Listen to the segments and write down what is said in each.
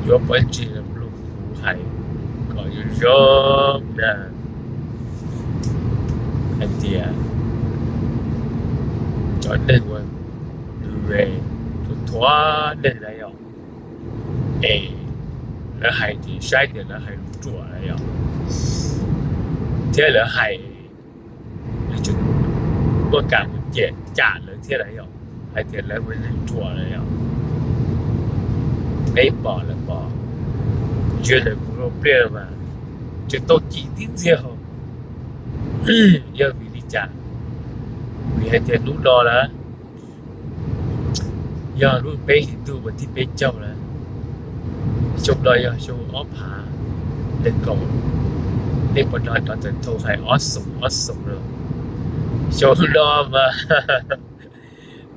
yuav pov tseg los mloog kuv hais kom zoo zoo na, hais tias cov neeg uas nws thuam neeg na yom, es lawv hais ces saib tias lawv hais lus ruam na yom, thiab lawv hais, lawv tseem muaj kam mus cem cam lawv thiab na yom, hais tias lawv ua neeg ruam na yom. Peb pom lawv pom, yog ntawm kuv lub pliaj mas tseem tau cim tib ntxiag hos. Yog vim li cas? Vim hais tias hnub no na, yog lub peb hlis ntuj vas thib peb caug na, xyoo no yog xyoo ob phav nees nkaum, nej puas nco cov tawm thau hais ob xoom ob xoom no? Xyoo no mas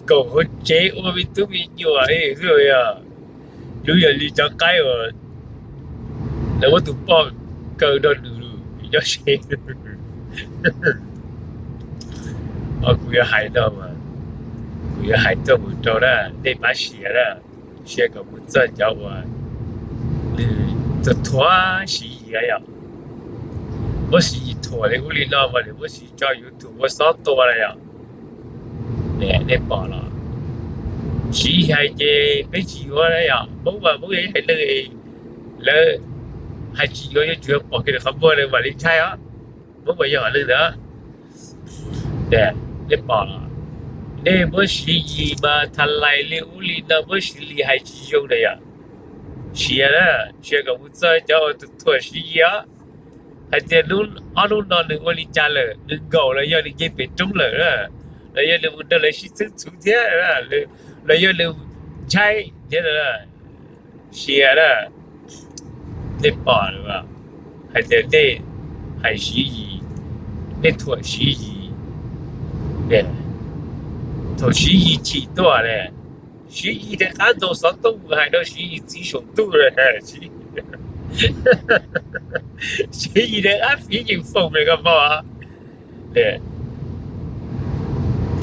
nkaum hauv tsev ua me tub me nyuam xwb yog, yus yog li cov qaib uas lawv muab tus poj kaw nrog nws nyob ze. Os, kuv yuav hais no mas, kuv yuav hais tuaj mus rau na, nej pab share na, share kom mus txog cov uas nws thuam Siv Yis yom, muab Siv Yis thuam li ub li no mas nws muab Siv Yis tso YouTube ua xob tua na yom. Nej pom los, Siv Yis hais ces peb tsis yuav na yom, Hmoob mas Hmoob yog ib haiv neeg, lawv hais tsis yuav yuav tsuas yog pom kiag nws qhov muag nws mam li ntshai os, Hmoob mas yog hom neeg ntawd. Nej pom los, nej muab Siv Yis mas tha lais li ub li no, muab Siv Yis hais tsis zoo na yom. Share na, share kom mus txog cov uas tus thuam Siv Yis os, hais tias ob hnub no nws ua li cas lawm, nws nkaum los yog nws nce pem roob lawm na, los yog nws mus nrog lawv sib txhwb txhuv thiab, los yog nws ntshai thiab. Share na, nej pom hais tias nej hais Siv Yis, nej thuam Siv Yis, thaum Siv Yis chim tuaj ne, Siv Yis rov qab ntaus xov tooj mus hais rau Siv Yis txiv saum ntuj, Siv Yis rov qab fiv yeem foom li koj pom.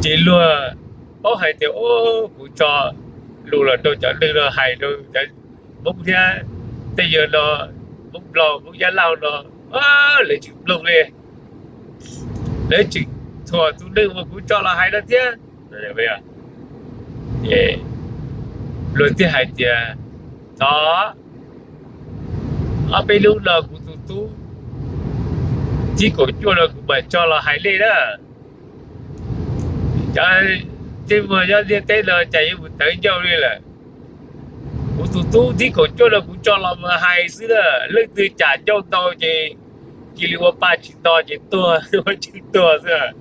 Ces luag paub hais tias, o, kuv tso lus los rau cov neeg no hais rau cov Hmoob thiab, tej yawg no, Hmoob Nplog Hmoob Nyab Laj no, lawv tseem mloog li, lawv tseem thuam tus neeg uas kuv tso los hais no thiab. Luag thiaj hais tias, thov ob peb hnub no kuv tus tub thib kaum cuaj no kuv mam tso los hais nej na. Cov tej muag nyob ntiaj teb no cas yuav mus tawv ncauj li lawm. Kuv tus tub thib kaum cuaj no kuv tso los mas hais xwb na, leej twg cam ncauj ntau ces cia li ua pa tsis to ces tuag, ua tseej tuag xwb.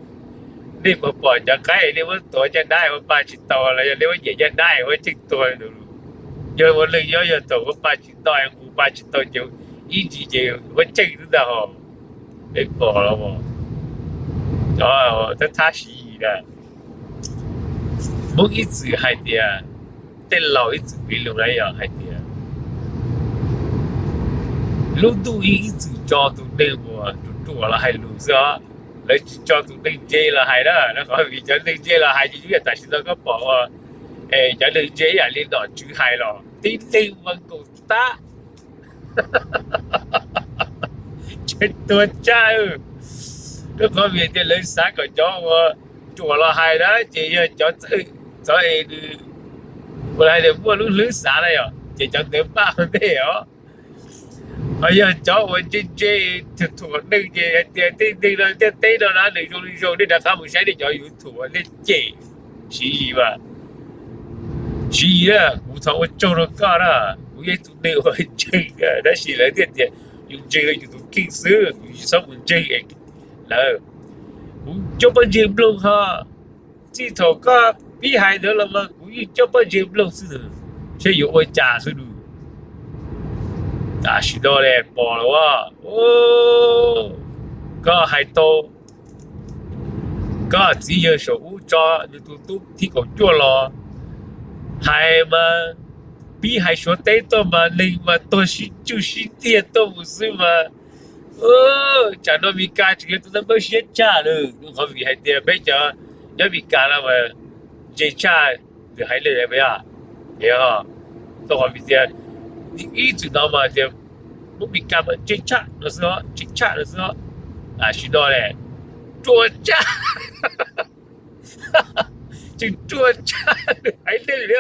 Nej puas pom cov qaib nej muab tuav caj dab ua pa tsis tau los yog nej muab nyiam caj dab ua tseej tuag? Yog ua neeg nyob yog thaum ua pa tsis to, ua pa tsis tau ces ib ntsis ces ua tseej xwb ntag hos. Nej pom los, thab thab Siv Yis na. Hmoob ib txwm hais tias, tej laus ib txwm piv lus na yog hais tias lub ntuj yeej ib txwm tso tus neeg uas ruam ruam los hais lus xwb os. Lawv tsis tso tus neeg ntse los hais na, rau qhov vim cov neeg ntse los hais ces yeej yog tam sim no koj pom ua, cov neeg ntse ib yam li nom tswv hais los tib neeg mas nkaum tab, tseem tuag tshaj. Rau qhov vim tias lawv xav kom cov uas ruam los hais na ces yog cov txawj, cov es nws ua hais tias muaj lub hlwb xav na yom, ces cov ntawd npaj ua ntej os. Ho yog cov uas ntse ntse thuam thuam neeg ces hais tias tej neeg no ntiaj teb no na nws zoo li zoo, nej rov qab mus saib nej cov YouTube uas nej cem Siv Yis mas. Siv Yis na, kuv thov ua tsaug rau koj na, kuv yog ib tug neeg uas ntseeg, tab sis lawv thiaj tias yus ntseeg rau yus tus kheej xwb, yus tsis txhob mus ntseeg lawv. Kuv coj poj ntseeg mloog ho, txij thaum koj pib hais ntawd los mas kuv yeej coj poj ntseeg mloog xwb, saib yuav ua cas xwb nus. Tam sim no ne pom los as, koj hais tau, koj txiv yawg saum ub tso nws tus tub thib kaum cuaj los hais mas, pib hais Suav teb tuaj mas neeg mas tuag sib tswj sib tiag tuaj mus xwb mas. Tsam no Mes Kas tseem yog tus neeg npawb siab tshaj lawm, qhov vim hais tias peb cov nyob Mes Kas no mas ntse tshaj lwm haiv neeg. Rau qhov vim tias Ib txwm no mas tias muab Meskas mas ntse tshaj no xwb os, ntse tshaj no xwb os. Tam sim no ne, ruam tshaj, tseem ruam tshaj nws haiv neeg li.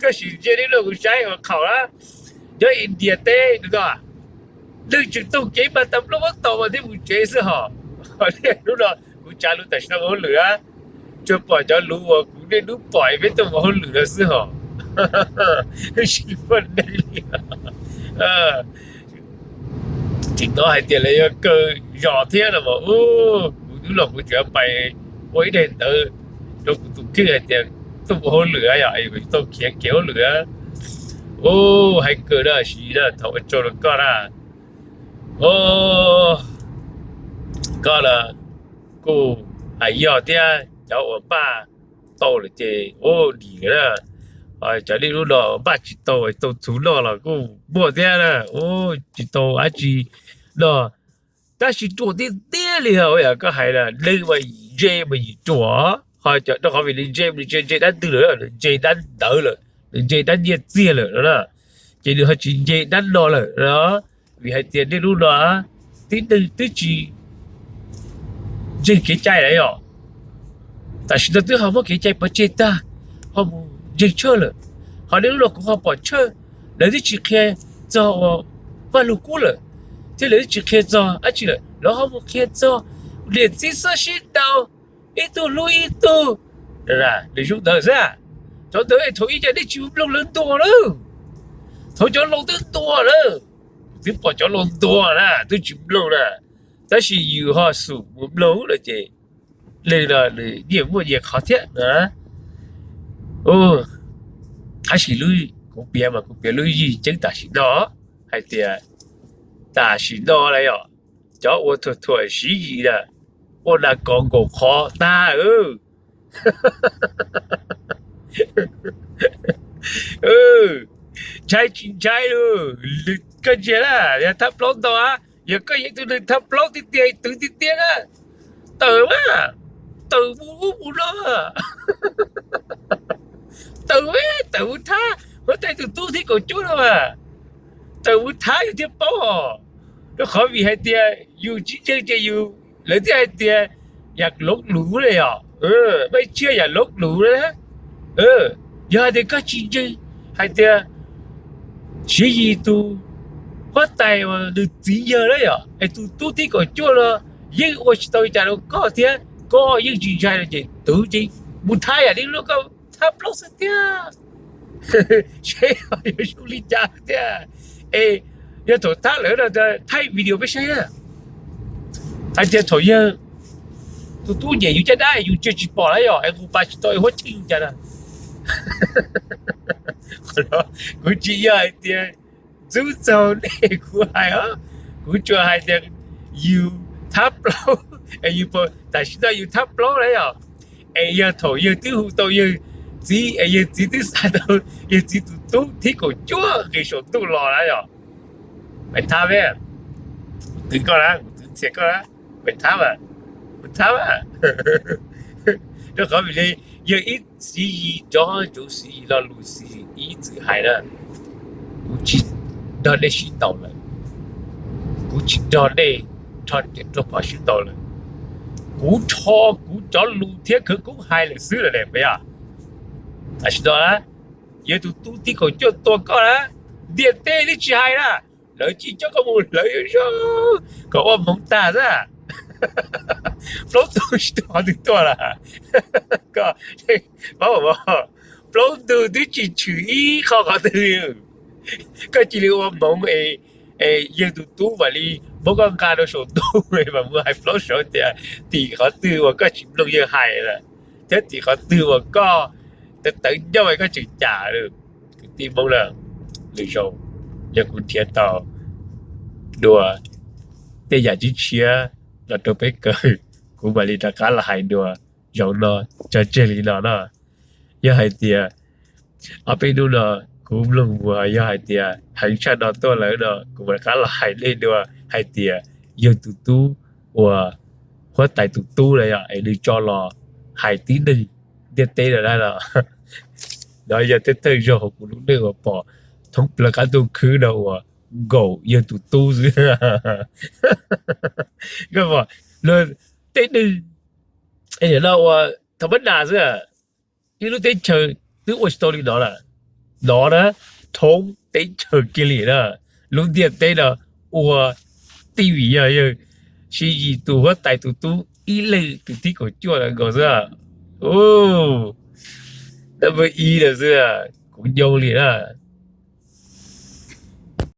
Koj sim ntsia li no kuv saib ua qhaum na, nyob India teb no, neeg tseem taug kev mas tas nplooj pob tau mas thiaj mus tsev xwb hos. Niaj hnub no kuv tsav lus tam sim no ua hauj lwm na, tsuas pom cov lus uas kuv niaj hnub pom peb tuaj ua hauj lwm no xwb hos. Tsis muaj neeg li. Tim no hais tias lawv yuav kaw zos thiab no mas, kuv hnub no kuv tseem pais ua ib daim ntawv rau kuv tus kheej hais tias tuaj ua hauj lwm yom, kuv tau khiav kev hauj lwm. Hais kawg na, siv na, thaum ua tsaug rau koj na. Koj na, kuj hais yog thiab, cov uas npaj tau lawm ces ua dim na, cov niaj hnub no npaj tsis tau, tau txhuv noj los kuj muaj thiab na, tsis tau dab tsi noj. Tab sis ruam tiag tiag li os, yog koj hais na, neeg mas yim ntse mas yim ruam, ho rau qhov vim nws ntse, nws ntse dab ntawd lawm, nws ntse dab ntawd lawm, nws ntse dab nyiaj txiag lawm no na, ces nws ho tsis ntse dab no lawm no. Vim hais tias niaj hnub no tib neeg twb tsis ntseeg kev cai lawm yom. Tam sim no twb ho muab kev cai pov tseg tag, ho mus ntseeg tshaj lawm. Ho niaj hnub no kuv ho pom tshaj, lawv twb tsis qhia txog uas Vaj Lug Kub lawm, thiab lawv twb tsis qhia txog dab tsi lawm, lawv ho mus qhia txog niam txiv xob sib ntaus, ib tug hlub ib tug. Nws zoo ntawd xwb. Cov ntawd thaum ub cas nej tsis mloog lawv ntuas lawm? Thaum cov laus twb ntuas lawm, twb pom cov laus ntuas na twb tsis mloog na. Tab sis yus ho xub mus mloog no ces, li no nws yeej muaj nyias qhov thiab. Tab sis kuv piav mas kuv piav lub yim ceeb tam sim no hais tias, tam sim no lawm yom, cov ua thuam thuam Siv Yis na, ua nas kos nkaus qhov tag. Ntshai tsis ntshai lawm, koj ntsia na, yog thab plaub ntau, yog koj yog tus neeg thab plaub tiag tiag, twv tiag tiag na, tawm mas, tawm mus ub mus no, tawm, tawm mus thab huab tais tus tub thib kaum cuaj no mas, tawm mus thab yus thiaj paub os. Rau qhov vim hais tias yus tsis ntseeg ces yus, lawv thiaj hais tias yam loov luv na yom, mej tsiaj yam loov luv na. Yog hais tias koj tsis ntseeg hais tias Siv Yis tus huab tais nws txiv yawg na yom, es tus tub thib kaum cuaj no yeej ua tsis tau li cas rau koj thiab, koj yeej tsis ntshai no ces twv ces mus thab yam li lub koj thab plaub xwb tiag. Seb yuav zoo li cas thiab. Es yog thaum thab lawm no thaij video peb saib na, hais tias thaum yawg tus tub nyem yus caj dab yus ntsia tsis pom lawm yom, es nqus pas tsis tau es huab cheej yus cas na. Kuv tsis yog hais tias ntxub txaug nej, kuv hais os, kuv tsuas hais tias yus thab plaub, es yus, tam sim no yus thab plaub na yom, es yog thaum yawg twb hu tau yawg txiv es yawg txiv twb xa tau yawg txiv tus tub thib kaum cuaj nqis saum ntuj los na yom, pais thab, kuv twv koj na, kuv twv ntxias koj na, pais thab, pais thab. Rau qhov vim li yawg ib Siv Yis nrov ntsuav Siv Yis lo lus Siv Yis ib txwm hais na, kuv tsis nrog nej sib ntaus lawm, kuv tsis nrog nej rho riam rho phom sib ntaus lawm, kuv rho kuv cov lus thiab khawv koob hais lawm xwb lawm ne puas yog? Tam sim no yawg tus tub thib kaum cuaj tua koj na, ntiaj teb twb tsis hais na, lawv tsis coj koj mus hlawv zoo, kom ua hmoov tag xwb. Plaub tug tsis tuaj qhov twg tuaj lawm, koj paub, plaub tug twb tsis tshwm ib qho qhov twg li, koj cia li ua hmoov es yawg tus tub mam li muab koj nqa rau saum ntuj mam mus hais plaub saud tias tim qhov twg uas koj tsis mloog yawg hais lawm, thiab tim qhov twg uas koj tawv tawv ncauj koj tseem cam lawm. Kwv tij Hmoob na, lwm zaus yog kuv nrhiav tau dua tej yam tshiab tshiab los rau peb kawm, kuv mam li rov qab los hais dua. Zaum no tso tseg li no na. Yog hais tias ob peb hnub no kuv mloog mus yog hais tias heev tshaj no tuaj lawm no kuv mam rov qab los hais nej dua hais tias yawg tus tub uas huab tais tus tub na yog es nws tso los hais tib neeg ntiaj teb no na. No yog thawj thawj zaug hauv kuv lub neej uas pom thoob plaws qab ntuj khwb no uas Nkaum yog tus tub xwb. Koj pom luag tej neeg no uas thaum mab nas xwb, ib lub teb chaws twb ua tsis tau li no lawm. No na, thoob teb chaws kiag li na, lub ntiaj teb no ua tij vim yog yawg Xi Yis tus huab tais tus tub ib leeg tus thib kaum cuaj na nkaus xwb. Number ib na xwb, kuv nyoo li na.